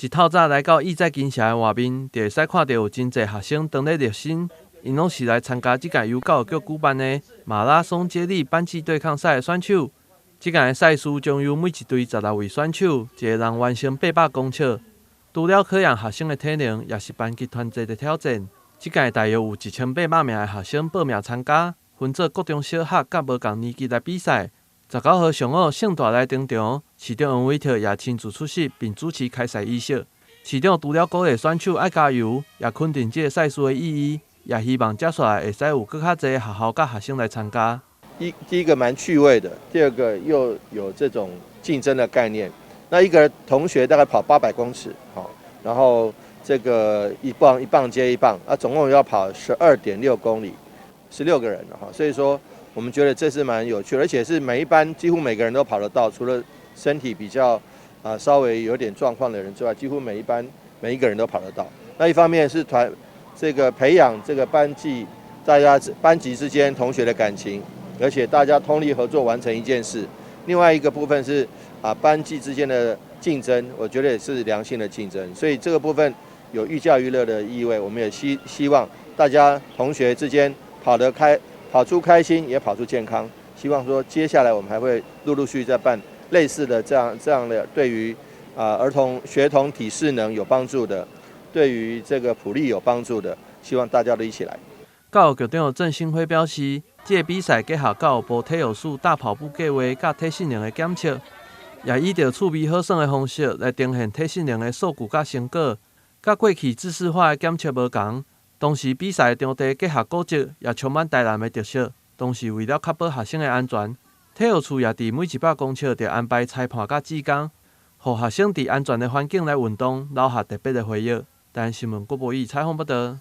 一透早來到意在金城的外面，就會使看著有真濟學生當咧熱身，𪜶攏是來參加這屆由教育局舉辦的馬拉松接力班際對抗賽的選手。這屆的賽事將由每一隊16位選手，一個人完成800公尺。除了考驗學生的體能，也是班級團結的挑戰。這屆大約有1800名的學生報名參加，分做國中小學佮無仝年級來比賽。19號上午盛大來登場，市長黃偉哲也親自出席並主持開賽儀式。市長除了鼓勵選手愛加油，也肯定這个賽事的意義，也希望接下來會使有閣較濟學校佮學生來參加。第一個蠻趣味的，第二個又有這種競爭的概念。那一個同學大概跑800公尺，好，然後這個一棒一棒接一棒，啊，總共要跑12.6公里，16個人哈，所以說我們覺得這是蠻有趣，而且是每一班幾乎每個人都跑得到，除了身體比較稍微有點狀況的人之外，幾乎每一班每一個人都跑得到。那一方面是團這個培養這個班級大家班級之間同學的感情，而且大家通力合作完成一件事。另外一個部分是班級之間的競爭，我覺得也是良性的競爭，所以這個部分有寓教於樂的意味。我們也希望大家同學之間跑得開，跑出開心，也跑出健康。希望說接下來我們還會陸陸續續再辦類似的這樣的對於兒童學童體適能有幫助的，對於這個普力有幫助的，希望大家都一起來。教育局長鄭新輝表示，這个比賽結合教育部體育署大跑步計畫佮體適能的檢測，也以著趣味好耍的方式來呈現體適能的數據佮成果，佮過去制式化的檢測無仝。同時，比賽場地結合古蹟，也充滿台南的特色。同時，為了確保學生的安全，體育處也佇每100公尺就安排裁判佮志工，予學生佇安全的環境來運動，留下特別的回憶。台灣新聞郭博義採訪報導。